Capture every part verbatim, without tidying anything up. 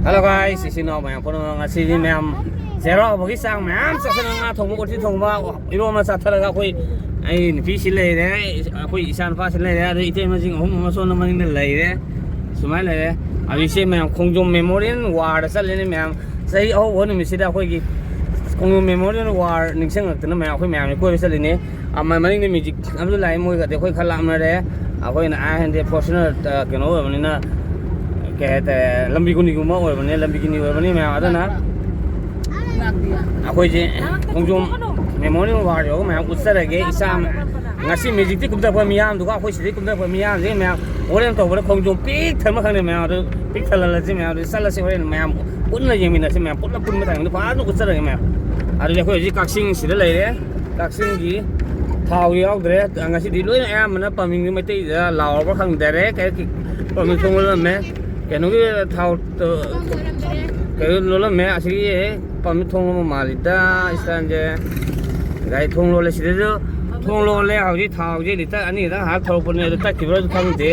Hello guys, ꯏꯆꯤꯟ ꯏꯅꯥꯎ ꯃꯌꯥꯝ ꯄꯨꯝꯅꯃꯛ, ꯉꯁꯤꯗꯤ ꯃꯌꯥꯝ ꯆꯩꯔꯥꯎꯕꯒꯤ ꯆꯥꯛ ꯃꯌꯥꯝ ꯆꯥꯁꯤꯜꯂꯒ, ꯉꯥ ꯊꯣꯡꯕ, ꯎꯇꯤ ꯊꯣꯡꯕ, ꯏꯔꯣꯝꯕ ꯆꯥꯊꯔꯒ, ꯑꯩꯈꯣꯏ, ꯑꯩ ꯅꯨꯄꯤꯁꯤ ꯂꯩꯔꯦ, ꯑꯩꯈꯣꯏ ꯏꯆꯥ ꯅꯨꯄꯥꯁꯤ ꯂꯩꯔꯦ, ꯑꯗꯨ ꯏꯇꯩꯃꯁꯤꯡ ꯑꯍꯨꯝ ꯑꯃ ꯁꯣꯝꯗ ꯃꯅꯤꯡꯗ ꯂꯩꯔꯦ꯫ ꯁꯨꯃꯥꯏꯅ ꯂꯩꯔꯦ꯫ ꯍꯧꯖꯤꯛꯁꯦ ꯃꯌꯥꯝ ꯈꯣꯡꯖꯣꯝ ꯃꯦꯃꯣꯔꯤꯌꯦꯜ ꯋꯥꯔꯗ ꯆꯠꯂꯤꯅꯦ ꯃꯌꯥꯝ꯫ ꯆꯍꯤ ꯑꯍꯧꯕ ꯅꯨꯃꯤꯠꯁꯤꯗ ꯑꯩꯈꯣꯏꯒꯤ ꯈꯣꯡꯖꯣꯝ ꯃꯦꯃꯣꯔꯤꯌꯦꯜ ꯋꯥꯔ ꯅꯤꯡꯁꯤꯡꯂꯛꯇꯅ ꯃꯌꯥꯝ, ꯑꯩꯈꯣꯏ ꯃꯌꯥꯝꯁꯦ ꯀꯣꯏꯕ ꯆꯠꯂꯤꯅꯦ꯫ ꯑꯃ ꯃꯅꯤꯡꯗ ꯃ꯭ꯌꯨꯖꯤꯛ ꯑꯃꯁꯨ ꯂꯥꯛꯑꯦ, ꯃꯣꯏꯒꯗꯤ ꯑꯩꯈꯣꯏ ꯈꯔ ꯂꯥꯞꯅꯔꯦ꯫ ꯑꯩꯈꯣꯏꯅ ꯑꯥ ꯍꯦꯟꯗꯦ ꯐꯣꯔꯆꯨꯅꯔ, ꯑ, ꯀꯩꯅꯣ ꯑꯣꯏꯔꯕꯅꯤꯅ, ꯀꯩ ꯍꯥꯏꯇꯥꯔꯦ, ꯂꯝꯕꯤ ꯀꯨꯅꯤꯒꯨꯝꯕ ꯑꯣꯏꯔꯕꯅꯤꯅ, ꯂꯝꯕꯤ ꯀꯨꯅꯤ ꯑꯣꯏꯔꯕꯅꯤ ꯃꯌꯥꯝ꯫ ꯑꯗꯨꯅ ꯑꯩꯈꯣꯏꯁꯦ ꯈꯣꯡꯖꯣꯝ ꯃꯦꯃꯣꯔꯤꯌꯦꯜ ꯋꯥꯔ ꯌꯧꯔꯒ ꯃꯌꯥꯝ ꯎꯠꯆꯔꯒꯦ꯫ ꯏꯆꯥ ꯉꯁꯤ ꯃ꯭ꯌꯨꯖꯤꯛꯇꯤ ꯀꯨꯝꯊꯔꯛꯄ ꯃꯤꯌꯥꯝꯗꯨꯒ ꯑꯩꯈꯣꯏ ꯁꯤꯗꯩ ꯀꯨꯝꯊꯔꯛꯄ ꯃꯤꯌꯥꯝꯁꯦ ꯃꯌꯥꯝ ꯍꯣꯔꯦꯟ ꯇꯧꯕꯗ ꯈꯣꯡꯖꯣꯝ ꯄꯤꯛ ꯊꯟꯕ ꯈꯪꯗꯦ ꯃꯌꯥꯝ꯫ ꯑꯗꯨ ꯄꯤꯛ ꯊꯜꯍꯜꯂꯁꯤ ꯃꯌꯥꯝ꯫ ꯑꯗꯨ ꯆꯠꯂꯁꯤ ꯍꯣꯔꯦꯟ ꯃꯌꯥꯝ ꯄꯨꯟꯅ ꯌꯦꯡꯃꯤꯟꯅꯁꯤ ꯃꯌꯥꯝ꯫ ꯄꯨꯂꯞ ꯄꯨꯟꯕ ꯇꯥꯏꯃꯤꯡꯗ ꯐꯖꯅ ꯎꯠꯆꯔꯒꯦ ꯃꯌꯥꯝ꯫ ꯑꯗꯨꯗꯤ ꯑꯩꯈꯣꯏ ꯍꯧꯖꯤꯛ ꯀꯛꯆꯤꯡꯁꯤꯗ ꯂꯩꯔꯦ꯫ ꯀꯛꯆꯤꯡꯒꯤ ꯊꯥꯎ ꯌꯥꯎꯗ꯭ꯔꯦ꯫ ꯉꯁꯤꯗꯤ ꯂꯣꯏꯅ ꯑꯌꯥꯝꯕꯅ ꯄꯝꯃꯤꯡꯒꯤ ꯃꯩꯇꯩꯗ ꯂꯥꯎꯔꯕ꯭ꯔꯥ ꯈꯪꯗꯔꯦ꯫ ꯀꯩ-, ꯄꯝꯃꯤꯡ ꯊꯣꯡ ꯂꯣꯜꯂꯝꯃꯦ꯫ ꯀꯩꯅꯣꯒꯤ ꯊꯥꯎ, ꯀꯩꯅꯣ ꯂꯣꯜꯂꯝꯃꯦ꯫ ꯑꯁꯤꯒꯤ ꯄꯝꯃꯤꯡ ꯊꯣꯡ ꯂꯣꯟꯕ ꯃꯥꯜꯂꯤꯗ ꯏꯁꯇꯥꯏꯜꯁꯦ꯫ ꯒꯥꯔꯤ ꯊꯣꯡ ꯂꯣꯜꯂꯦ꯫ ꯁꯤꯗꯁꯨ ꯊꯣꯡ ꯂꯣꯜꯂꯦ꯫ ꯍꯧꯖꯤꯛ ꯊꯥꯎꯁꯦ ꯂꯤꯇꯔ ꯑꯅꯤ ꯈꯛꯇꯪ ꯍꯥꯞ ꯊꯧꯔꯛꯄꯅꯦ꯫ ꯑꯗꯨ ꯇꯠꯈꯤꯕ꯭ꯔꯥꯁꯨ ꯈꯪꯗꯦ꯫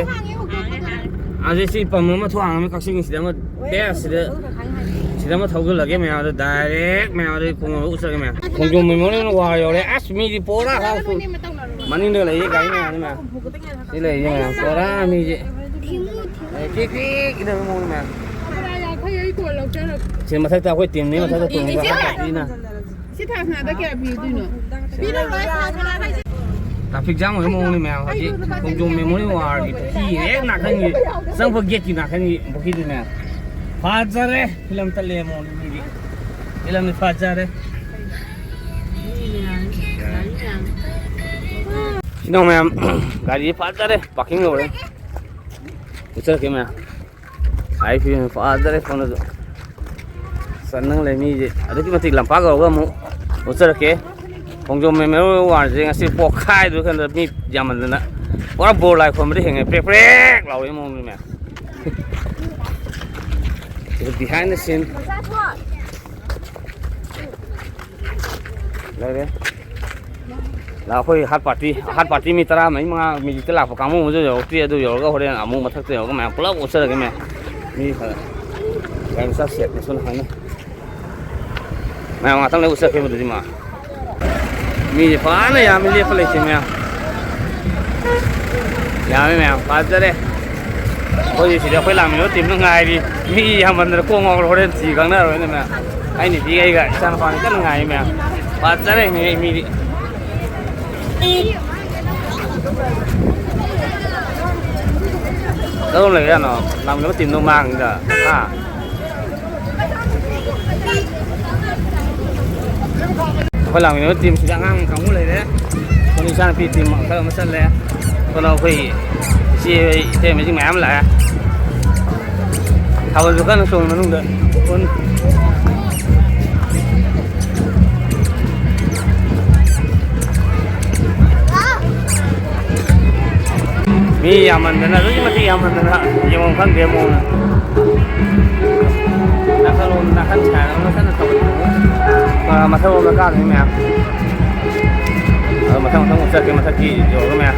ꯑꯗꯩ ꯁꯤ ꯄꯝ ꯑꯃ ꯊꯣꯡ ꯍꯥꯡꯉꯝꯃꯦ ꯀꯛꯆꯤꯡꯒꯤ ꯁꯤꯗ ꯑꯃ꯫ ꯇꯦꯁ ꯁꯤꯗ, ꯁꯤꯗ ꯑꯃ ꯊꯧꯖꯤꯜꯂꯒꯦ ꯃꯌꯥꯝꯗ, ꯗꯥꯏꯔꯦꯛ ꯃꯌꯥꯝꯗ ꯈꯣꯡ ꯎꯠꯆꯔꯒꯦ ꯃꯌꯥꯝ꯫ ꯈꯣꯡꯖꯣꯝ ꯃꯦꯃꯣꯔꯤꯌꯦꯜ ꯋꯥꯔ ꯌꯧꯔꯦ꯫ ꯑꯁ, ꯃꯤꯗꯤ ꯄꯣꯔꯥ ꯍꯥꯎꯁꯐꯨꯜ꯫ ꯃꯅꯤꯡꯗ ꯂꯩꯌꯦ ꯒꯥꯔꯤ ꯃꯌꯥꯝꯁꯤ ꯃꯌꯥꯝ꯫ ꯁꯤ ꯂꯩꯔꯤꯁꯦ ꯃꯌꯥꯝ ꯄꯣꯔꯥ ꯃꯤꯁꯦ꯫ ꯑꯦ, ꯀ꯭ꯔꯤꯛ ꯀ꯭ꯔꯤꯛ ꯏꯟꯅꯕꯒꯤ ꯃꯑꯣꯡꯅꯤ ꯃꯌꯥꯝ꯫ ꯁꯤ ꯃꯊꯛꯇ ꯑꯩꯈꯣꯏ ꯇꯤꯝꯅꯤ, ꯃꯊꯛꯇ ꯇꯣꯡꯉꯤꯕ ꯍꯥꯞ ꯄꯥꯔꯇꯤꯅ꯫ ꯁꯤ ꯊꯥ ꯁꯅꯥꯗ ꯀꯌꯥ ꯄꯤꯗꯣꯏꯅꯣ? ꯄꯤꯔꯔꯣꯏ, ꯊꯥ ꯁꯅꯥꯗ ꯍꯥꯏꯁꯦ꯫ ꯇ꯭ꯔꯥꯐꯤꯛ ꯖꯥꯝ ꯑꯣꯏꯕ ꯃꯑꯣꯡꯅꯤ ꯃꯌꯥꯝ꯫ ꯍꯧꯖꯤꯛ ꯈꯣꯡꯖꯣꯝ ꯃꯦꯃꯣꯔꯤꯌꯦꯜ ꯋꯥꯔꯒꯤ ꯄꯨꯈ꯭ꯔꯤ ꯍꯦꯛ ꯅꯥꯀꯟꯒꯤ, ꯆꯪꯕ ꯒꯦꯠꯀꯤ ꯅꯥꯀꯟꯒꯤ ꯄꯨꯈ꯭ꯔꯤꯗꯨꯅꯦ꯫ ꯐꯖꯔꯦ꯫ ꯐꯤꯂꯝ ꯇꯠꯂꯦ ꯃꯑꯣꯡꯅꯤ ꯃꯤꯗꯤ꯫ ꯐꯤꯂꯝꯗꯤ ꯐꯖꯔꯦ꯫ ꯁꯤꯅ ꯃꯌꯥꯝ ꯒꯥꯔꯤ ꯐꯖꯔꯦ꯫ ꯄꯥꯔꯀꯤꯡ ꯌꯧꯔꯦ꯫ ꯎꯠꯆꯔꯛꯀꯦ ꯃꯌꯥꯝ꯫ ꯑꯩ ꯐꯤꯕꯝ ꯐꯖꯔꯦ ꯁꯣꯝꯗꯁꯨ꯫ ꯆꯠꯅꯤꯡ ꯂꯩ ꯃꯤꯁꯦ ꯑꯗꯨꯛꯀꯤ ꯃꯇꯤꯛ ꯂꯝꯄꯥꯛ ꯌꯧꯔꯒ ꯑꯃꯨꯛ ꯎꯠꯆꯔꯛꯀꯦ꯫ ꯈꯣꯡꯖꯣꯝ ꯃꯦꯃꯣꯔꯤꯌꯦꯜ ꯋꯥꯔꯁꯦ ꯉꯁꯤ ꯄꯣꯛꯈꯥꯏꯗꯣꯏ ꯈꯟꯗ ꯃꯤ ꯌꯥꯝꯃꯟꯗꯅ ꯄꯨꯔꯥ ꯕꯣꯔ ꯂꯥꯏ ꯈꯣꯏꯔꯝꯕꯗ ꯍꯦꯡꯉꯦ ꯄ꯭ꯔꯦꯛ ꯄ꯭ꯔꯦꯛ ꯂꯥꯎꯔꯛꯏ ꯃꯑꯣꯡꯅꯤ ꯃꯌꯥꯝ꯫ ꯁꯤꯗ behind the scene꯫ ꯂꯩꯔꯦ꯫ ꯂꯥꯛ-, ꯑꯩꯈꯣꯏ ꯍꯥꯔꯠ ꯄꯥꯔꯇꯤ, ꯍꯥꯔꯠ ꯄꯥꯔꯇꯤ ꯃꯤ ꯇꯔꯥ ꯃꯔꯤ ꯃꯉꯥ ꯃ꯭ꯌꯨꯖꯤꯛꯇ ꯂꯥꯛꯄ ꯀꯥꯡꯕꯨ ꯑꯃꯁꯨ ꯌꯧꯔꯛꯇ꯭ꯔꯤ꯫ ꯑꯗꯨ ꯌꯧꯔꯒ ꯍꯣꯔꯦꯟ ꯑꯃꯨꯛ ꯃꯊꯛꯇ ꯌꯧꯔꯒ ꯃꯌꯥꯝ ꯄꯨꯂꯞ ꯑꯣꯠꯆꯔꯒꯦ ꯃꯌꯥꯝ꯫ ꯃꯤ ꯈꯔ꯫ ꯀꯩꯅꯣ ꯆꯠꯁꯦ ꯁꯣꯝꯗ ꯍꯥꯏꯅ꯫ ꯃꯌꯥꯝ ꯉꯥꯛꯇꯪ ꯂꯩ ꯎꯆꯠꯈꯤꯕꯗꯨꯗꯤ ꯃꯥ꯫ ꯃꯤꯁꯦ ꯐꯅ ꯌꯥꯝꯃꯤ, ꯂꯦꯞꯄ ꯂꯩꯇꯦ ꯃꯌꯥꯝ꯫ ꯌꯥꯝꯃꯤ ꯃꯌꯥꯝ, ꯐꯖꯔꯦ꯫ ꯑꯩꯈꯣꯏ ꯁꯤꯗ ꯑꯩꯈꯣꯏ ꯂꯥꯛꯃꯤꯟꯅꯕ ꯇꯤꯝꯗꯣ ꯉꯥꯏꯔꯤ꯫ ꯃꯤ ꯌꯥꯝꯃꯟꯗꯅ ꯀꯣꯛ ꯉꯥꯎꯔꯦ, ꯍꯣꯔꯦꯟ ꯊꯤ ꯈꯪꯅꯔꯣꯏꯅꯦ ꯃꯌꯥꯝ꯫ ꯑꯩ ꯅꯨꯄꯤꯒ ꯑꯩꯒ ꯏꯆꯥꯅꯨꯄꯥꯅꯤ ꯀꯟꯅ ꯉꯥꯏꯔꯤ ꯃꯌꯥꯝ꯫ ꯐꯖꯔꯦ ꯃꯤ, ꯃꯤꯗꯤ꯫ ꯀꯔꯣꯝ ꯂꯩꯒꯦ ꯌꯥꯅꯣ? ꯂꯥꯛꯃꯤꯟꯅꯕ ꯇꯤꯝꯗꯣ ꯃꯥꯡꯉꯤꯗ꯫ ꯍꯥ? ꯑꯩꯈꯣꯏ ꯂꯥꯛꯃꯤꯟꯅꯕ ꯇꯤꯝꯁꯤꯗ ꯑꯉꯥꯡ ꯀꯥꯡꯕꯨ ꯂꯩꯔꯦ꯫ ꯑꯩꯈꯣꯏ ꯏꯆꯥꯅꯨꯄꯤ ꯇꯤꯝ ꯈꯔ ꯑꯃ ꯆꯠꯂꯦ꯫ ꯑꯗꯨꯅ ꯑꯩꯈꯣꯏ ꯏꯆꯦ ꯏꯇꯩꯃꯁꯤꯡ ꯃꯌꯥꯝ ꯂꯥꯛꯑꯦ꯫ ꯊꯥꯕꯜꯁꯨ ꯀꯟꯅ ꯆꯣꯡꯉꯤ ꯃꯅꯨꯡꯗ꯫ ꯃꯤ ꯌꯥꯝꯃꯟꯗꯅ, ꯑꯗꯨꯛꯀꯤ ꯃꯇꯤꯛ ꯌꯥꯝꯃꯟꯗꯅ ꯌꯦꯡꯐꯝ ꯈꯪꯗꯦ ꯃꯑꯣꯡ꯫ ꯅꯥꯀꯜꯂꯣꯝ, ꯅꯥꯀꯟ ꯁꯥꯏꯠ ꯑꯃ ꯀꯟꯅ ꯇꯧꯔꯤ꯫ ꯑ, ꯃꯊꯛꯂꯣꯝꯗ ꯀꯥꯗꯣꯏꯅꯤ ꯃꯌꯥꯝ꯫ ꯑ, ꯃꯊꯪ ꯃꯊꯪ ꯆꯠꯀꯦ, ꯃꯊꯛꯀꯤ ꯌꯧꯔꯒ ꯃꯌꯥꯝ꯫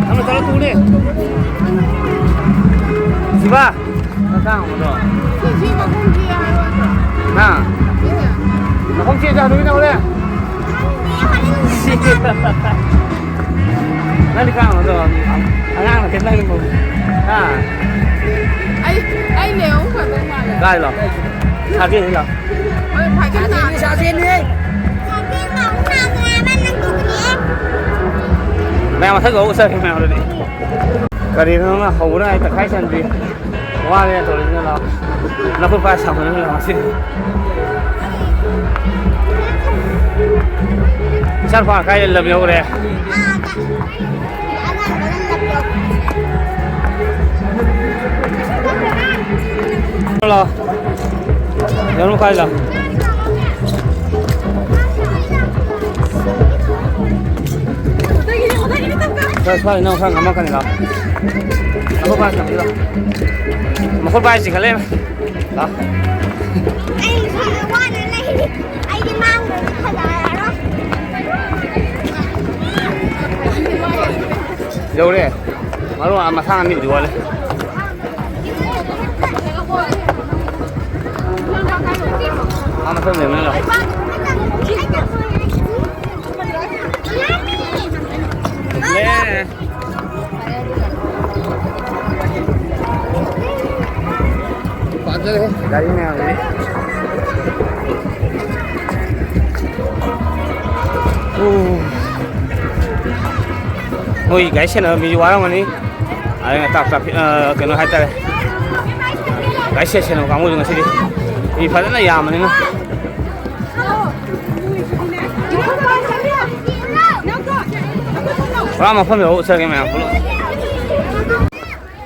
ꯊꯝꯃꯣ, ꯆꯠꯂꯣ, ꯇꯨꯅꯦ꯫ ꯁꯤꯕꯥ꯫ ꯅꯪ ꯀꯥꯡ ꯑꯃꯗꯣ? ꯁꯤ, ꯁꯤ ꯃꯈꯣꯡꯁꯤ ꯌꯥꯔꯣꯏꯗ꯭ꯔꯣ? ꯍꯥ? ꯁꯤꯁꯦ? ꯃꯈꯣꯡ ꯆꯦꯁꯦ ꯍꯅꯨꯕꯤꯅ ꯍꯣꯔꯦꯟ? ꯅꯪꯗꯤ ꯀꯥꯡ ꯑꯃꯗꯣ? ꯑꯉꯥꯡꯅ ꯈꯤꯇꯪ ꯍꯥ? ꯑꯩ, ꯑꯩ ꯂꯩꯍꯧ ꯐꯗꯧ ꯃꯥꯜꯂꯦ꯫ ꯀꯥꯏꯂꯣ? ꯁꯥꯀꯦꯟꯁꯤ ꯂꯥꯎ꯫ ꯍꯣꯏ, ꯐꯥꯏꯒꯟ ꯅꯥꯔꯦ꯫ ꯁꯥꯀꯦꯟꯅꯦ꯫ ꯃꯌꯥꯝ ꯃꯊꯛ ꯌꯧꯔꯒ ꯆꯠꯈ꯭ꯔꯦ ꯃꯌꯥꯝ ꯑꯗꯨꯗꯤ꯫ ꯀꯔꯤꯅꯣ ꯅꯪꯅ ꯍꯧꯕꯅ ꯑꯩ ꯇꯪꯈꯥꯏ ꯆꯟꯗ꯭ꯔꯤ꯫ ꯋꯥꯔꯦ ꯇꯧꯔꯤꯁꯤꯅ ꯂꯥꯎ꯫ ꯅꯈꯨꯠ ꯄꯥꯏ ꯁꯥꯎꯅꯅ ꯂꯥꯎ ꯁꯤ꯫ ꯏꯆꯥ ꯅꯨꯄꯥ ꯀꯥꯏꯗ ꯂꯝ ꯌꯧꯈ꯭ꯔꯦ? ꯂꯥꯎ꯫ ꯌꯧꯔꯝ ꯀꯥꯏ ꯂꯥꯎ꯫ ꯁ꯭ꯋꯥꯏ, ꯁ꯭ꯋꯥꯏ ꯅꯪ ꯈꯔ ꯉꯝꯃꯛꯀꯅꯤ ꯂꯥꯎ꯫ ꯃꯈꯨꯠ ꯄꯥꯏ ꯆꯤꯡꯈꯠꯂꯦ꯫ ꯃꯈꯨꯠ ꯄꯥꯏ ꯆꯤꯡꯈꯠꯂꯦ꯫ ꯂꯥꯎ꯫ ꯑꯩ ꯁꯤꯗ ꯋꯥꯅ ꯂꯩꯔꯤ꯫ ꯑꯩꯗꯤ ꯃꯥꯡꯗ꯭ꯔꯗꯤ ꯐꯖꯔꯔꯣꯏ꯫ ꯌꯧꯔꯦ꯫ ꯃꯔꯣꯟ ꯑꯃ ꯃꯁꯥ ꯑꯅꯤꯕꯨꯗꯤ ꯋꯥꯠꯂꯦ꯫ ꯑꯥ, ꯃꯊꯪ ꯂꯩꯕꯅꯤꯅ ꯂꯥꯛꯑꯣ꯫ ꯂꯦ꯫ ꯐꯖꯔꯦ ꯒꯥꯔꯤ ꯃꯌꯥꯝꯁꯤꯗꯤ꯫ ꯑꯣ꯫ ꯃꯣꯏ ꯒꯥꯔꯤ ꯁꯦꯟꯅꯕ ꯃꯤꯁꯨ ꯋꯥꯔꯝꯒꯅꯤ꯫ ꯑꯗꯨꯅ ꯇꯥꯞ ꯇꯥꯞ, ꯑ, ꯀꯩꯅꯣ ꯍꯥꯏꯇꯥꯔꯦ꯫ ꯒꯥꯔꯤ ꯁꯦꯟ ꯁꯦꯟꯅꯕ ꯀꯥꯡꯕꯨꯁꯨ ꯉꯁꯤꯗꯤ ꯃꯤ ꯐꯖꯅ ꯌꯥꯝꯕꯅꯤꯅ꯫ ꯄꯨꯔꯥ ꯃꯐꯝ ꯌꯧꯔ ꯎꯠꯆꯒꯦ ꯃꯌꯥꯝ ꯄꯨꯂꯞ꯫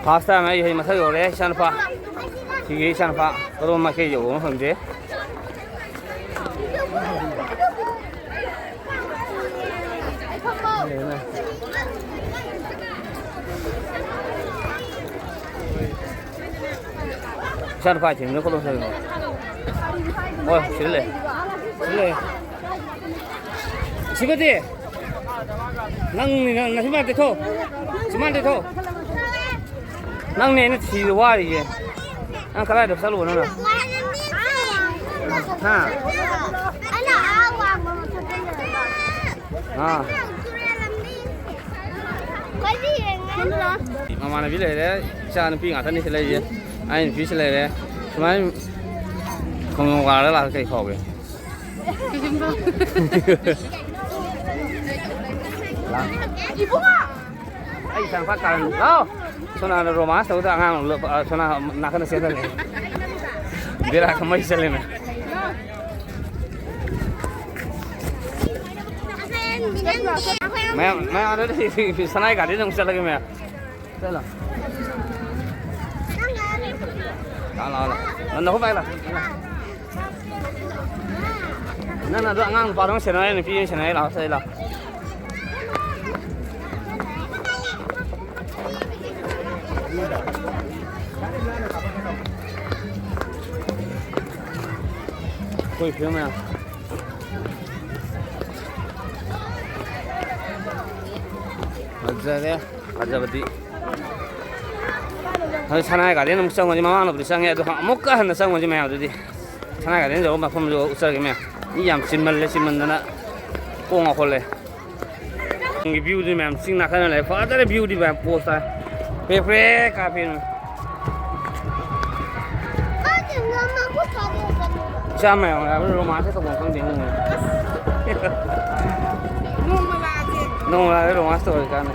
First time ꯑꯩ ꯍꯧꯖꯤꯛ ꯃꯊꯛ ꯌꯧꯔꯦ, ꯏꯆꯥꯅꯨꯄꯥ꯫ ꯁꯤꯒꯤ ꯏꯆꯥꯅꯨꯄꯥ ꯀꯔꯣꯝ ꯃꯥꯏꯀꯩ ꯌꯧꯕꯅꯣ ꯈꯪꯗꯦ꯫ ꯏꯆꯥꯅꯨꯄꯥ ꯊꯤꯟꯕꯤꯅ ꯈꯣꯠꯂꯣ ꯁꯥꯔ꯫ ꯍꯣꯏ, ꯁꯤꯗ ꯂꯩ꯫ ꯁꯤꯗ ꯂꯩ꯫ ꯁꯤꯕꯗꯤ? ꯅꯪꯅꯤ, ꯅꯪ, ꯅꯁꯤꯃꯥꯟ ꯇꯩꯊꯣꯛ꯫ ꯁꯤꯃꯥꯟ ꯇꯩꯊꯣꯛ꯫ ꯅꯪꯅꯦ ꯑꯩꯅ ꯊꯤꯕ ꯋꯥꯔꯤꯁꯦ꯫ ꯅꯪ ꯀꯗꯥꯏꯗ ꯆꯠꯂꯨꯕ ꯅꯪꯅ? ꯍꯥ? ꯑꯥ꯫ ꯃꯃꯥꯟꯅꯕꯤ ꯂꯩꯔꯦ, ꯏꯆꯥ ꯅꯨꯄꯤ ꯉꯥꯛꯇꯅꯤ ꯁꯤ ꯂꯩꯔꯤꯁꯦ꯫ ꯑꯩ ꯅꯨꯄꯤꯁꯤ ꯂꯩꯔꯦ꯫ ꯁꯨꯃꯥꯏꯅ ꯈꯣꯡꯖꯣꯝ ꯋꯥꯔꯗ ꯂꯥꯛꯑꯒ ꯀꯩ ꯐꯥꯎꯒꯦ? ꯏꯕꯨꯡꯉꯣ! ꯑꯩ ꯏꯆꯥ ꯅꯨꯄꯥ ꯀꯥꯔꯟ꯫ ꯂꯥꯎ! ꯁꯣꯅꯥꯅ romance ꯇꯧꯗ ꯑꯉꯥꯡ ꯂꯣ-, ꯑ, ꯁꯣꯅꯥ ꯅꯥꯀꯟꯗ ꯆꯦꯟꯊꯔꯛꯑꯦ꯫ ꯕꯦꯔꯥ ꯀꯃꯥꯏ ꯆꯠꯂꯦꯅ? ꯃꯌꯥꯝ, ꯃꯌꯥꯝ ꯑꯗꯨꯗꯤ ꯁꯅꯥꯏ ꯒꯥꯔꯗꯦꯟꯗ ꯑꯃꯨꯛ ꯆꯠꯂꯒꯦ ꯃꯌꯥꯝ꯫ ꯆꯠꯂꯣ꯫ ꯂꯥꯛꯑꯣ, ꯂꯥꯛꯑꯣ, ꯂꯥꯛꯑꯣ꯫ ꯅꯪ ꯅꯈꯣꯡ ꯄꯥꯏ ꯂꯥꯛꯑꯣ꯫ ꯅꯪꯅ ꯑꯗꯨ ꯑꯉꯥꯡ ꯅꯨꯄꯥꯗꯣ ꯑꯃ ꯁꯦꯟꯅꯔꯦ, ꯅꯨꯄꯤ ꯑꯃ ꯁꯦꯟꯅꯔꯦ, ꯂꯥꯛꯑꯣ, ꯁꯤꯗ ꯂꯥꯛꯑꯣ꯫ ꯑꯩꯈꯣꯏ ꯐꯤꯕꯝ ꯃꯌꯥꯝ꯫ ꯐꯖꯔꯦ, ꯐꯖꯕꯗꯤ꯫ ꯍꯧꯖꯤꯛ ꯁꯉꯥꯏ ꯒꯥꯔꯗꯦꯟ ꯑꯃꯨꯛ ꯆꯪꯉꯨꯁꯤ꯫ ꯃꯃꯥꯡꯗꯕꯨꯗꯤ ꯆꯪꯉꯦ, ꯑꯗꯣ ꯑꯃꯨꯛꯀ ꯍꯟꯅ ꯆꯪꯉꯨꯁꯤ ꯃꯌꯥꯝ꯫ ꯑꯗꯨꯗꯤ ꯁꯉꯥꯏ ꯒꯥꯔꯗꯦꯟ ꯌꯧꯕ ꯃꯐꯝꯁꯨ ꯎꯠꯆꯔꯒꯦ ꯃꯌꯥꯝ꯫ ꯃꯤ ꯌꯥꯝ ꯆꯤꯟꯃꯜꯂꯦ, ꯆꯤꯟꯃꯟꯗꯅ ꯀꯣꯡ ꯉꯥꯎꯈꯠꯂꯦ꯫ ꯆꯤꯡꯒꯤ ꯚ꯭ꯌꯨꯗꯤ ꯃꯌꯥꯝ, ꯆꯤꯡ ꯅꯥꯀꯟꯗ ꯂꯩ꯫ ꯐꯖꯔꯦ ꯚ꯭ꯌꯨꯗꯤ ꯃꯌꯥꯝ, ꯄꯣꯁ ꯇꯥꯏ꯫ ꯄ꯭ꯔꯦꯛ ꯄ꯭ꯔꯦꯛ ꯀꯥꯞꯄꯦ꯫ ꯆꯥꯝꯃ ꯌꯧꯔꯦ ꯍꯥꯏꯕ, ꯔꯣꯃꯥꯟꯁ ꯇꯧꯐꯝ ꯈꯪꯗꯦ ꯃꯣꯏ꯫ ꯅꯣꯡꯃ ꯂꯥꯛꯑꯁꯦ꯫ ꯅꯣꯡꯃ ꯂꯥꯛꯑꯒ ꯔꯣꯃꯥꯟꯁ ꯇꯧꯔꯁꯤ ꯀꯥꯟꯗ꯫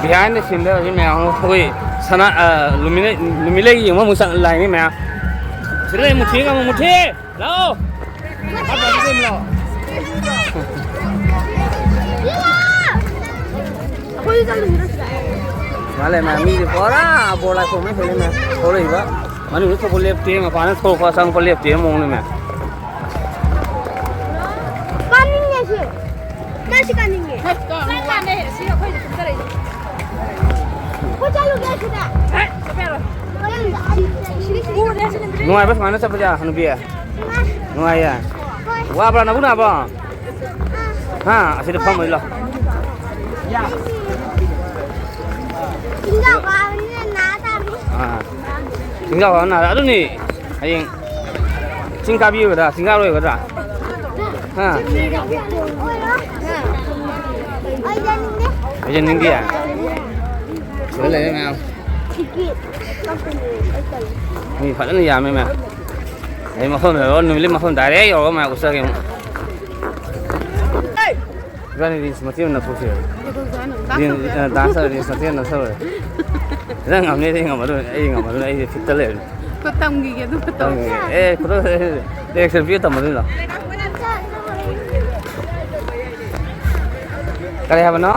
Behind the scene ꯗ ꯍꯧꯖꯤꯛ ꯃꯌꯥꯝ ꯑꯃ ꯑꯩꯈꯣꯏ ꯁꯅꯥ, ꯑ, ꯅꯨꯃꯤꯠꯂꯩ, ꯅꯨꯃꯤꯠꯂꯩ ꯌꯦꯡꯕ ꯑꯃꯨꯛ ꯆꯪ ꯂꯥꯛꯏꯅꯤ ꯃꯌꯥꯝ꯫ ꯁꯤꯗ ꯂꯩ, ꯃꯨꯊꯤ ꯉꯝꯃꯣ, ꯃꯨꯊꯤ! ꯂꯥꯛꯑꯣ! ꯃꯥ ꯂꯩ, ꯃꯥ ꯃꯤꯗꯤ ꯄꯨꯔꯥ ꯕꯣꯔ ꯂꯥꯏꯈꯣꯝ ꯑꯃ ꯍꯦꯜꯂꯦ, ꯃꯥ ꯊꯣꯛꯂꯛꯏꯕ꯫ ꯃꯅꯨꯡꯗ ꯊꯣꯛꯄ ꯂꯦꯞꯇꯦ, ꯃꯄꯥꯟꯗ ꯊꯣꯛꯂꯛꯄ ꯆꯪꯉꯛꯄ ꯂꯦꯞꯇꯦ ꯃꯑꯣꯡꯅꯤ, ꯃꯥ꯫ ꯀꯥꯅꯤꯡꯉꯦ ꯁꯤ꯫ ꯀꯥꯏꯁꯤ ꯀꯥꯅꯤꯡꯉꯦ꯫ ꯆꯥꯛ ꯂꯥꯝꯃꯦ, ꯁꯤ ꯑꯩꯈꯣꯏ ꯀꯨꯝꯊꯔꯛꯏꯁꯦ꯫ ꯑꯩꯈꯣꯏ ꯆꯠꯂꯨꯒꯦ ꯁꯤꯗ꯫ ꯍꯦ, ꯆꯠꯄ ꯌꯥꯔꯣꯏ꯫ ꯅꯨꯡꯉꯥꯏꯕ꯭ꯔꯥ ꯁꯨꯃꯥꯏꯅ ꯆꯠꯄꯁꯦ, ꯍꯅꯨꯕꯤ? ꯅꯨꯡꯉꯥꯏꯌꯦ? ꯍꯣꯏ꯫ ꯋꯥꯕ꯭ꯔꯥ, ꯅꯕꯨꯛ ꯅꯥꯕ꯭ꯔꯣ? ꯍꯥ, ꯑꯁꯤꯗ ꯐꯝꯃꯨꯁꯤ ꯂꯥꯎ꯫ ꯆꯤꯡꯖꯥꯎ ꯀꯥꯕꯅꯤꯅ ꯅꯥ ꯇꯥꯕꯅꯤ꯫ ꯑꯥ꯫ ꯆꯤꯡꯖꯥꯎ ꯀꯥꯕ ꯅꯥꯔꯦ꯫ ꯑꯗꯨꯅꯤ, ꯍꯌꯦꯡ ꯆꯤꯡ ꯀꯥꯕꯤꯔꯣꯏꯗ꯭ꯔꯥ? ꯆꯤꯡ ꯀꯥꯔꯣꯏꯒꯗ꯭ꯔꯥ? ꯍꯥ? ꯑꯣꯏꯔꯣꯏ꯫ ꯑꯣꯏꯖꯅꯤꯡꯗꯦ꯫ ꯑꯣꯏꯖꯅꯤꯡꯗꯦ? ꯁꯤꯗ ꯂꯩꯔꯦ ꯃꯌꯥꯝ꯫ ꯇꯤꯀꯦꯠ ꯀꯛꯄꯅꯦ ꯑꯩ ꯇꯜꯂꯤ꯫ ꯃꯤ ꯐꯖꯅ ꯌꯥꯝꯃꯦ ꯃꯌꯥꯝ꯫ ꯑꯩ ꯃꯐꯝ ꯌꯧꯔꯒ, ꯅꯨꯃꯤꯠꯂꯩ ꯃꯐꯝ direct ꯌꯧꯔꯒ ꯃꯌꯥꯝ ꯎꯠꯆꯒꯦ ꯑꯃꯨꯛ꯫ ꯏꯕꯥꯅꯤ reels ꯃꯇꯦꯛ ꯑꯃ ꯅꯝꯊꯣꯛꯁꯦ꯫ ꯀꯩꯗꯧꯖꯥꯠꯅꯣ? Reels, dance ꯑ, dance reels ꯃꯇꯦꯛ ꯑꯃ ꯅꯝꯊꯣꯛꯁꯦ꯫ ꯅꯪ ꯉꯝꯅꯤ, ꯑꯩ ꯉꯝꯃꯔꯣꯏ, ꯑꯩ ꯉꯝꯃꯔꯣꯏ, ꯑꯩꯗꯤ ꯐꯤꯠꯇ ꯂꯩꯔꯅꯤ꯫ ꯈꯨꯠ ꯇꯝꯈꯤꯒꯦ ꯑꯗꯨ ꯈꯨꯠ ꯇꯝ꯫ ꯇꯝꯈꯤꯒꯦ꯫ ꯑꯦ, ꯈꯨꯠ reaction video ꯇꯝꯃꯗꯣꯏꯅꯣ? ꯀꯔꯤ ꯍꯥꯏꯕꯅꯣ?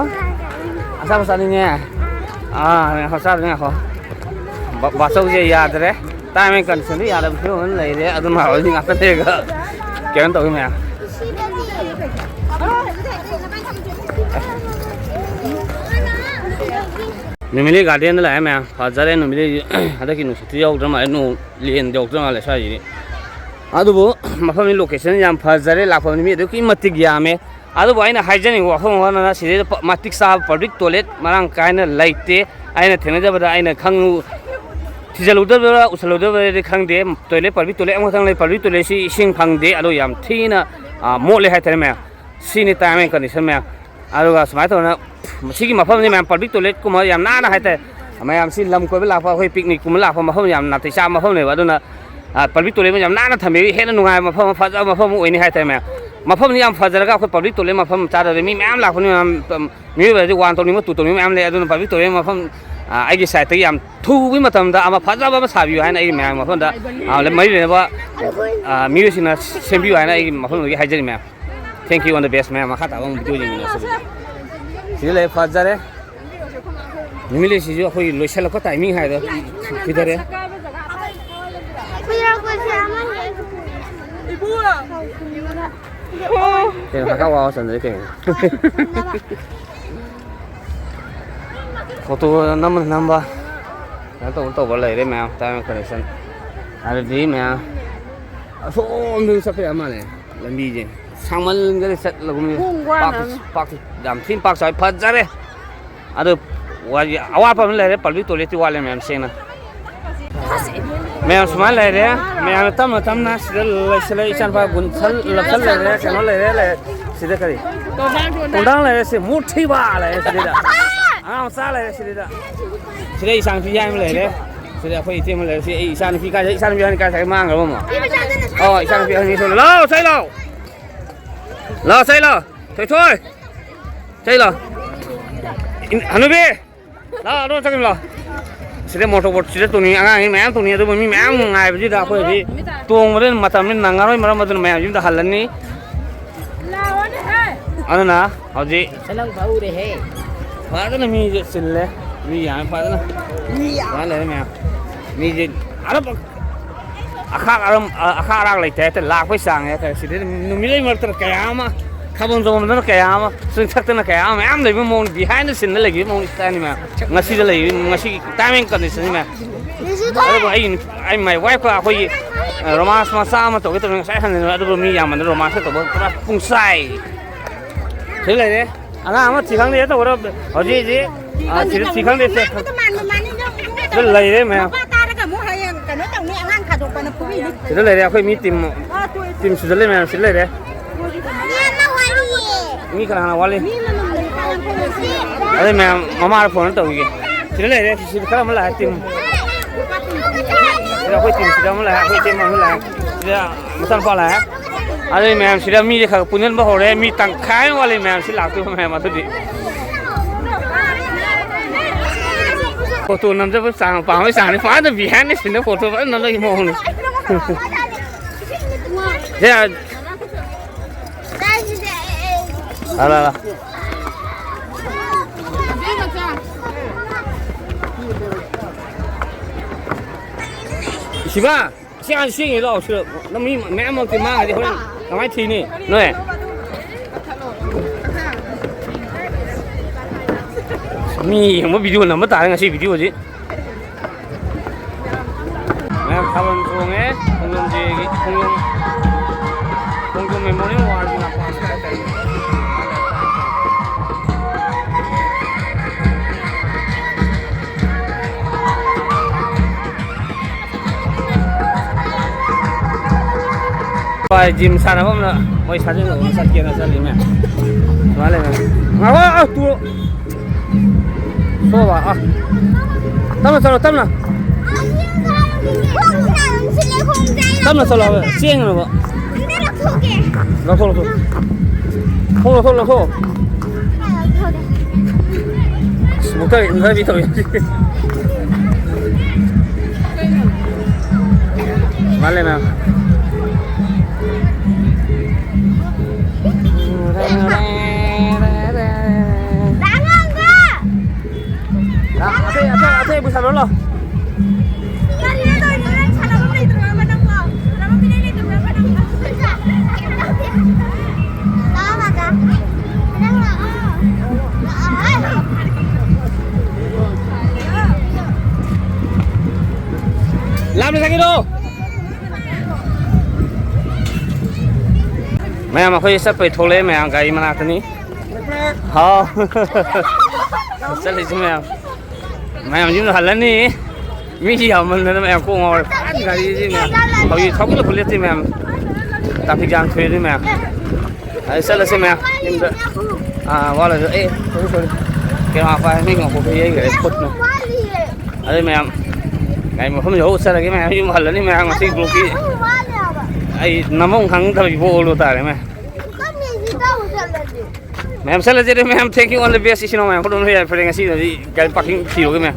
ꯑꯆꯥꯄꯣꯠ ꯆꯥꯅꯤꯡꯉꯦ? ꯑꯥ, ꯉꯥꯏꯈꯣ, ꯆꯥꯗ꯭ꯔꯤ, ꯉꯥꯏꯈꯣ꯫ ꯕꯥ-, ꯕꯥꯆꯧꯁꯦ ꯌꯥꯗ꯭ꯔꯦ꯫ Time and condition ꯗꯤ ꯌꯥꯗꯕ ꯐꯤꯕꯝ ꯑꯃ ꯂꯩꯔꯦ꯫ ꯑꯗꯨꯅ ꯍꯧꯖꯤꯛ ꯉꯥꯛꯇ ꯂꯩꯔꯒ ꯀꯩꯅꯣ ꯇꯧꯒꯦ ꯃꯌꯥꯝ꯫ ꯅꯨꯃꯤꯠꯂꯩ garden ꯗ ꯂꯥꯛꯑꯦ ꯃꯌꯥꯝ꯫ ꯐꯖꯔꯦ ꯅꯨꯃꯤꯠꯂꯩꯁꯦ꯫ ꯍꯟꯗꯛꯀꯤ ꯅꯨꯡꯁꯤꯠꯇꯤ ꯌꯧꯗ꯭ꯔ ꯃꯥꯜꯂꯦ꯫ ꯅꯣꯡ ꯂꯦꯟ ꯌꯧꯗ꯭ꯔ ꯃꯥꯜꯂꯦ ꯁ꯭ꯋꯥꯏꯁꯤꯗꯤ꯫ ꯑꯗꯨꯕꯨ ꯃꯐꯝꯒꯤ location ꯌꯥꯝ ꯐꯖꯔꯦ, ꯂꯥꯛꯐꯝꯗꯤ ꯃꯤ ꯑꯗꯨꯛꯀꯤ ꯃꯇꯤꯛ ꯌꯥꯝꯃꯦ꯫ ꯑꯗꯨꯕꯨ ꯑꯩꯅ ꯍꯥꯏꯖꯅꯤꯡꯕ ꯋꯥꯐꯝ ꯑꯃꯅ, ꯁꯤꯗꯩꯗ ꯄ-, ꯃꯇꯤꯛ ꯆꯥꯕ public toilet ꯃꯔꯥꯡ ꯀꯥꯏꯅ ꯂꯩꯇꯦ꯫ ꯑꯩꯅ ꯊꯦꯡꯅꯖꯕꯗ, ꯑꯩꯅ ꯈꯪ-, ꯊꯤꯖꯤꯜꯂꯨꯗꯕ꯭ꯔꯥ ꯎꯁꯜꯂꯨꯗꯕ꯭ꯔꯥꯗꯤ ꯈꯪꯗꯦ, toilet, public toilet ꯑꯃꯈꯛꯇꯪ ꯂꯩ꯫ Public toilet ꯁꯤ ꯏꯁꯤꯡ ꯐꯪꯗꯦ, ꯑꯗꯣ ꯌꯥꯝ ꯊꯤꯅ, ꯑ, ꯃꯣꯠꯂꯦ ꯍꯥꯏꯇꯥꯔꯦ ꯃꯌꯥꯝ꯫ ꯁꯤꯅꯤ time and condition ꯃꯌꯥꯝ꯫ ꯑꯗꯨꯒ ꯁꯨꯃꯥꯏꯅ ꯇꯧꯗꯅ, ꯃꯁꯤꯒꯤ ꯃꯐꯝꯁꯤ ꯃꯌꯥꯝ public toilet ꯀꯨꯝꯕ ꯌꯥꯝ ꯅꯥꯟꯅ ꯍꯥꯏꯇꯥꯔꯦ, ꯃꯌꯥꯝ ꯁꯤ ꯂꯝ ꯀꯣꯏꯕ ꯂꯥꯛꯄ, ꯑꯩꯈꯣꯏ picnic ꯀꯨꯝꯕ ꯂꯥꯛꯄ ꯃꯐꯝ ꯌꯥꯝ ꯅꯥꯇꯩ ꯆꯥꯕ ꯃꯐꯝꯅꯦꯕ꯫ ꯑꯗꯨꯅ, ꯑ, public toilet ꯌꯥꯝ ꯅꯥꯟꯅ ꯊꯝꯕꯤꯔꯤ, ꯍꯦꯟꯅ ꯅꯨꯡꯉꯥꯏꯕ ꯃꯐꯝ ꯑꯃ, ꯐꯖꯕ ꯃꯐꯝ ꯑꯃ ꯑꯣꯏꯅꯤ ꯍꯥꯏꯇꯥꯔꯦ ꯃꯌꯥꯝ꯫ ꯃꯐꯝꯁꯤ ꯌꯥꯝ ꯐꯖꯔꯒ ꯑꯩꯈꯣꯏ public toilet ꯃꯐꯝ ꯆꯥꯗꯕꯗ ꯃꯤ ꯃꯌꯥꯝ ꯂꯥꯛꯄꯅꯤ ꯃꯌꯥꯝ, ꯃꯤꯑꯣꯏꯕ ꯍꯥꯏꯁꯦ one ꯇꯧꯅꯤꯡꯕ two ꯇꯧꯅꯤꯡꯕ ꯃꯌꯥꯝ ꯂꯩ꯫ ꯑꯗꯨꯅ public toilet ꯃꯐꯝ, ꯑ, ꯑꯩꯒꯤ side ꯇꯒꯤ ꯌꯥꯝ ꯊꯨꯕꯒꯤ ꯃꯇꯝꯗ ꯑꯃ ꯐꯖꯕ ꯑꯃ ꯁꯥꯕꯤꯌꯨ ꯍꯥꯏꯅ ꯑꯩꯒꯤ ꯃꯌꯥꯝ ꯃꯐꯝꯗ, ꯑ, ꯃꯔꯤ ꯂꯩꯅꯕ, ꯑ, ꯃꯤꯑꯣꯏꯁꯤꯡꯅ ꯁꯦꯝꯕꯤꯌꯨ ꯍꯥꯏꯅ ꯑꯩꯒꯤ ꯃꯐꯝꯗꯒꯤ ꯍꯥꯏꯖꯔꯤ ꯃꯌꯥꯝ꯫ Thank you on the best ꯃꯌꯥꯝ꯫ ꯃꯈꯥ ꯇꯥꯕ ꯑꯃꯨꯛ video ꯌꯦꯡꯃꯤꯟꯅꯁꯤ꯫ ꯁꯤꯗ ꯂꯩ, ꯐꯖꯔꯦ꯫ ꯅꯨꯃꯤꯠꯂꯩꯁꯤꯁꯨ ꯑꯩꯈꯣꯏꯒꯤ ꯂꯣꯏꯁꯤꯜꯂꯛꯄ timing ꯍꯥꯏꯗꯣ ꯀꯨꯏꯗꯔꯦ꯫ ꯀꯩꯅꯣ, ꯀꯥꯀꯥ ꯋꯥ ꯆꯟꯗ꯭ꯔꯦ ꯀꯩꯅꯣ꯫ Photo ꯅꯝꯕꯅ ꯅꯝꯕ, ꯀꯩꯅꯣ ꯇꯧꯕ ꯇꯧꯕ ꯂꯩꯔꯦ ꯃꯌꯥꯝ, time and condition꯫ ꯑꯗꯨꯗꯤ ꯃꯌꯥꯝ ꯑꯁꯣꯝꯗꯁꯨ ꯆꯠꯄ ꯌꯥ ꯃꯥꯜꯂꯦ꯫ ꯂꯝꯕꯤꯁꯦ ꯁꯥꯡꯃꯟꯈꯔꯦ, ꯆꯠꯂꯒꯨꯝ꯫ ꯈꯣꯡ ꯄꯥꯛꯇꯤ, ꯋꯥꯅꯕꯅꯤ꯫ ꯄꯥꯛꯇꯤ ꯌꯥꯝ ꯊꯤꯅ ꯄꯥꯛ ꯆꯥꯎꯋꯤ, ꯐꯖꯔꯦ꯫ ꯑꯗꯨ ꯋꯥ-, ꯑꯋꯥꯠꯄ ꯑꯃ ꯂꯩꯔꯦ, public toilet ꯇꯤ ꯋꯥꯠꯂꯦ ꯃꯌꯥꯝ, ꯁꯦꯡꯅ꯫ ꯃꯌꯥꯝ ꯁꯨꯃꯥꯏꯅ ꯂꯩꯔꯦ, ꯃꯌꯥꯝꯅ ꯇꯞꯅ ꯇꯞꯅ ꯁꯤꯗ ꯂꯩꯁꯤꯜꯂꯦ, ꯏꯆꯥꯅꯨꯄꯥ ꯒꯨꯟꯁꯜ ꯂꯞꯁꯜ ꯂꯩꯔꯦ, ꯀꯩꯅꯣ ꯂꯩꯔꯦ, ꯂꯩꯔꯦ꯫ ꯁꯤꯗ ꯀꯔꯤ? ꯇꯣꯡꯗꯥꯡ ꯂꯩꯔꯦ, ꯁꯤ ꯃꯨꯔꯊꯤꯕꯥ ꯂꯩꯔꯦ ꯁꯤꯗ꯫ ꯑꯉꯥꯡ ꯃꯆꯥ ꯂꯩꯔꯦ ꯁꯤꯗ꯫ ꯁꯤꯗ ꯏꯆꯥꯅꯨꯄꯤ ꯌꯥꯏꯃ ꯂꯩꯔꯦ꯫ ꯁꯤꯗ ꯑꯩꯈꯣꯏ ꯏꯇꯩꯃ ꯂꯩꯔꯦ꯫ ꯁꯤ ꯑꯩ ꯏꯆꯥꯅꯨꯄꯤ ꯀꯥꯏ, ꯏꯆꯥꯅꯨꯄꯤ ꯑꯍꯟ ꯀꯥꯏ ꯆꯠꯈ꯭ꯔꯦ? ꯃꯥꯡꯈ꯭ꯔꯕ ꯑꯃ? ꯑꯣ, ꯏꯆꯥꯅꯨꯄꯤ ꯑꯍꯟ ꯁꯣꯝꯗ꯫ ꯂꯥꯎ, ꯆꯩ ꯂꯥꯎ꯫ ꯂꯥꯎ, ꯆꯩ ꯂꯥꯎ꯫ ꯊꯣꯏꯊꯣꯏ꯫ ꯆꯩ ꯂꯥꯎ꯫ ꯏꯟ-, ꯍꯅꯨꯕꯤ꯫ ꯂꯥꯎ, ꯑꯗꯣ ꯆꯠꯈꯤꯕ ꯂꯥꯎ꯫ ꯁꯤꯗ motor boat ꯁꯤꯗ ꯇꯣꯡꯅꯤꯡꯉꯤ, ꯑꯉꯥꯡꯁꯤ ꯃꯌꯥꯝ ꯇꯣꯡꯅꯤꯡꯉꯤ, ꯑꯗꯨꯕꯨ ꯃꯤ ꯃꯌꯥꯝ ꯉꯥꯏꯕꯁꯤꯗ ꯑꯩꯈꯣꯏꯗꯤ ꯇꯣꯡꯕꯗ ꯃꯇꯝꯁꯤ ꯅꯪꯉꯔꯣꯏ, ꯃꯔꯝ ꯑꯗꯨꯅ ꯃꯌꯥꯝ ꯌꯨꯝꯗ ꯍꯜꯂꯅꯤ꯫ ꯑꯗꯨꯅ ꯍꯧꯖꯤꯛ ꯐꯖꯅ ꯃꯤꯁꯦ ꯆꯤꯜꯂꯦ, ꯃꯤ ꯌꯥꯝꯃꯦ ꯐꯖꯅ꯫ ꯐꯖꯅ ꯂꯩꯔꯦ ꯃꯌꯥꯝ꯫ ꯃꯤꯁꯦ ꯑꯔꯞ ꯑꯈꯥꯛ ꯑꯔꯝ-, ꯑ-, ꯑꯈꯥꯛ ꯑꯔꯥꯛ ꯂꯩꯇꯦ ꯍꯥꯏꯇꯥꯔꯦ, ꯂꯥꯛꯄꯩ ꯆꯥꯡꯅꯦ ꯍꯥꯏꯇꯥꯔꯦ꯫ ꯁꯤꯗꯩꯗ ꯅꯨꯃꯤꯠꯂꯩ ꯃꯔꯛꯇꯅ ꯀꯌꯥ ꯑꯃ, ꯊꯥꯕꯜ ꯆꯣꯡꯐꯝꯗꯅ ꯀꯌꯥ ꯑꯃ, ꯆꯤꯡꯊꯛꯇꯅ ꯀꯌꯥ ꯑꯃ ꯃꯌꯥꯝ ꯂꯩꯕ ꯃꯑꯣꯡ, behind the scene ꯗ ꯂꯩꯈꯤꯕ ꯃꯑꯣꯡ style ꯅꯤ ꯃꯌꯥꯝ꯫ ꯉꯁꯤꯗ ꯂꯩꯔꯤꯕ, ꯉꯁꯤꯒꯤ time and condition ꯅꯤ ꯃꯌꯥꯝ꯫ ꯑꯗꯨꯕꯨ ꯑꯩ ꯅꯨꯄꯤ, ꯑꯩ my wife ꯀ ꯑꯩꯈꯣꯏꯒꯤ ꯔꯣꯃꯥꯟꯁ ꯃꯆꯥ ꯑꯃ ꯇꯧꯒꯦ ꯇꯧꯕꯅꯤ ꯉꯁꯥꯏ ꯍꯟꯖꯤꯟꯕ, ꯑꯗꯨꯕꯨ ꯃꯤ ꯌꯥꯝꯃꯟꯗꯅ ꯔꯣꯃꯥꯟꯁꯀ ꯇꯧꯕ ꯄꯨꯔꯥ ꯄꯨꯡꯆꯥꯏ꯫ ꯁꯤꯗ ꯂꯩꯔꯦ꯫ ꯑꯉꯥꯡ ꯑꯃ ꯊꯤ ꯈꯪꯗꯦ ꯇꯧꯕꯗ ꯍꯧꯖꯤꯛ ꯍꯧꯖꯤꯛ, ꯑ, ꯁꯤꯗ ꯊꯤ ꯈꯪꯗꯦ ꯁꯦ꯫ ꯁꯤꯗ ꯂꯩꯔꯦ ꯃꯌꯥꯝ꯫ ꯃꯄꯥ ꯇꯥꯔꯒ ꯑꯃꯨꯛ ꯍꯌꯦꯡ ꯀꯩꯅꯣ ꯇꯧꯅꯤ, ꯑꯉꯥꯡ ꯊꯥꯗꯣꯛꯄꯅ ꯐꯨꯕꯤꯅꯤ꯫ ꯁꯤꯗ ꯂꯩꯔꯦ ꯑꯩꯈꯣꯏ ꯃꯤ ꯇꯤꯝ, ꯇꯤꯝ ꯁꯤꯗ ꯂꯩ ꯃꯌꯥꯝ ꯁꯤꯗ ꯂꯩꯔꯦ꯫ ꯃꯤ ꯑꯃ ꯋꯥꯠꯂꯤꯌꯦ꯫ ꯃꯤ ꯀꯅꯥ ꯀꯅꯥ ꯋꯥꯠꯂꯤ? ꯃꯤ ꯑꯃꯃꯝ ꯂꯩ, ꯀꯅꯥ ꯀꯅꯥ ꯂꯩ? ꯑꯗꯩ ꯃꯌꯥꯝ ꯃꯃꯥꯗ ꯐꯣꯟ ꯇꯧꯈꯤꯒꯦ꯫ ꯁꯤꯗ ꯂꯩꯔꯦ, ꯁꯤꯗ ꯈꯔ ꯑꯃ ꯂꯥꯛꯑꯦ ꯇꯤꯝ꯫ ꯁꯤꯗ ꯑꯩꯈꯣꯏ ꯇꯤꯝ ꯁꯤꯗ ꯑꯃ ꯂꯥꯛꯑꯦ, ꯑꯩꯈꯣꯏ ꯇꯤꯝ ꯑꯃ ꯂꯥꯛꯑꯦ꯫ ꯁꯤꯗ ꯃꯆꯥꯅꯨꯄꯥ ꯂꯥꯛꯑꯦ꯫ ꯑꯗꯨꯗꯤ ꯃꯌꯥꯝ ꯁꯤꯗ ꯃꯤꯁꯦ ꯈꯔ ꯄꯨꯟꯁꯤꯟꯕ ꯍꯧꯔꯦ꯫ ꯃꯤ ꯇꯪꯈꯥꯏ ꯑꯃ ꯋꯥꯠꯂꯤ ꯃꯌꯥꯝ ꯁꯤ ꯂꯥꯛꯇꯣꯏꯕ ꯃꯌꯥꯝ ꯑꯗꯨꯗꯤ꯫ ꯐꯣꯇꯣ ꯅꯝꯖꯕ ꯆꯥꯡ ꯄꯥꯝꯕꯩ ꯆꯥꯡꯅꯤ꯫ ꯐꯥꯗ ꯕꯤꯍꯥꯏꯟꯗ ꯁꯤꯟꯗ ꯐꯣꯇꯣ ꯐꯖꯅ ꯅꯝꯂꯛꯏ ꯃꯑꯣꯡꯅꯤ꯫ ꯁꯦ, ꯂꯥ, ꯂꯥ, ꯂꯥ꯫ ꯁꯤꯕꯥ! ꯁꯤ ꯍꯥꯟꯅ ꯁꯦꯡꯉꯦ ꯂꯥꯛꯑꯣ꯫ ꯁꯤꯗ ꯅꯪ ꯃꯤ ꯃꯌꯥꯝ ꯃꯔꯛꯇꯤ ꯃꯥꯡꯉꯗꯤ ꯍꯣꯔꯦꯟ ꯀꯃꯥꯏꯅ ꯊꯤꯅꯤ? ꯅꯣꯏ? ꯃꯤ ꯌꯦꯡꯕ ꯚꯤꯗꯤꯑꯣ ꯅꯝꯕ ꯇꯥꯔꯦ ꯉꯁꯤ ꯚꯤꯗꯤꯑꯣꯁꯤ꯫ ꯃꯌꯥꯝ ꯊꯥꯕꯜ ꯆꯣꯡꯉꯦ꯫ ꯈꯣꯡꯖꯣꯝ ꯗꯦꯒꯤ, ꯈꯣꯡꯖꯣꯝ, ꯈꯣꯡꯖꯣꯝ ꯃꯦꯃꯣꯔꯤꯌꯦꯜ ꯋꯥꯔꯒꯤ ꯂꯝꯄꯥꯛꯁꯤꯗ ꯍꯥꯏꯇꯥꯔꯦ꯫ ꯍꯣꯏ, ꯖꯤꯝ ꯁꯥꯟꯅꯐꯝꯗ ꯃꯣꯏ ꯁꯥꯖꯦꯜ ꯇꯧꯕ ꯆꯠꯀꯦꯅ ꯆꯠꯂꯤ ꯃꯌꯥꯝ꯫ ꯁꯨꯃꯥꯏꯅ ꯂꯩ ꯃꯌꯥꯝ꯫ ꯉꯥꯏꯈꯣ, ꯑ, ꯇꯨ-, ꯁꯣꯕ, ꯑ꯫ ꯇꯞꯅ ꯆꯠꯂꯣ, ꯇꯞꯅ꯫ ꯇꯞꯅ ꯆꯠꯂꯣ ꯍꯥꯏꯕ, ꯆꯦꯟꯒꯅꯨꯕ꯫ ꯂꯧꯊꯣꯛ, ꯂꯧꯊꯣꯛ꯫ ꯈꯣꯡ ꯂꯧꯊꯣꯛ, ꯂꯧꯊꯣꯛ꯫ ꯑꯁ, ꯃꯨꯛꯇ ꯏꯟꯊꯕꯤ ꯇꯧꯏ꯫ ꯃꯥꯜꯂꯦ, ꯃꯌꯥꯝ꯫ ꯂꯥꯛ, ꯑꯇꯩ, ꯑꯇꯩ, ꯑꯇꯩ ꯄꯨꯁꯜꯂꯣ, ꯂꯥꯎ꯫ ꯂꯥꯞꯅ ꯆꯠꯈꯤꯅꯣ꯫ ꯃꯌꯥꯝ ꯑꯩꯈꯣꯏ ꯆꯠꯄꯩ ꯊꯣꯛꯂꯛꯑꯦ ꯃꯌꯥꯝ ꯒꯥꯔꯤ ꯃꯅꯥꯛꯇꯅꯤ꯫ ꯍꯥꯎ꯫ ꯆꯠꯂꯤꯁꯤ ꯃꯌꯥꯝ꯫ ꯃꯌꯥꯝ ꯌꯨꯝꯗ ꯍꯜꯂꯅꯤ꯫ ꯃꯤꯁꯤ ꯌꯥꯝꯃꯟꯗꯅ ꯃꯌꯥꯝ ꯀꯣꯛ ꯉꯥꯎꯔꯦ꯫ ꯐꯖꯅ ꯒꯥꯔꯤꯁꯤ ꯃꯌꯥꯝ ꯍꯧꯖꯤꯛ ꯊꯧꯒꯠꯂ ꯄꯨꯂꯦꯠꯇꯤ ꯃꯌꯥꯝ꯫ ꯇ꯭ꯔꯥꯐꯤꯛ ꯖꯥꯝ ꯊꯣꯛꯑꯦ ꯑꯗꯨ ꯃꯌꯥꯝ꯫ ꯑꯗꯨ ꯆꯠꯂꯁꯤ ꯃꯌꯥꯝ ꯌꯨꯝꯗ꯫ ꯑꯥ, ꯋꯥꯠꯂꯁꯨ ꯑꯦ ꯁꯣꯔꯤ ꯁꯣꯔꯤ꯫ ꯀꯩꯅꯣ ꯍꯥꯞꯄ ꯃꯤ ꯉꯥꯛꯄ ꯌꯩꯈ꯭ꯔꯦ ꯈꯨꯠꯅ꯫ ꯑꯗꯨ ꯃꯌꯥꯝ ꯒꯥꯔꯤ ꯃꯐꯝ ꯌꯧ ꯆꯠꯂꯒꯦ ꯃꯌꯥꯝ ꯌꯨꯝ ꯍꯜꯂꯅꯤ ꯃꯌꯥꯝ ꯉꯁꯤ ꯕ꯭ꯂꯣꯛꯀꯤ꯫ ꯑꯩ ꯅꯝꯐꯝ ꯈꯪꯗꯕ ꯏꯕꯣꯛ ꯑꯣꯜꯂꯨ ꯇꯥꯔꯦ ꯃꯌꯥꯝ꯫ ꯃꯌꯥꯝ ꯆꯠꯂꯁꯦ ꯑꯗꯨ ꯃꯌꯥꯝ thank you all the best ꯏꯆꯤꯟ ꯏꯅꯥꯎ ꯃꯌꯥꯝ ꯄꯨꯟꯅ ꯌꯥꯏꯐꯔꯦ ꯉꯁꯤꯗꯤ ꯒꯥꯔꯤ ꯄꯥꯔꯀꯤꯡ ꯊꯤꯔꯨꯒꯦ ꯃꯌꯥꯝ꯫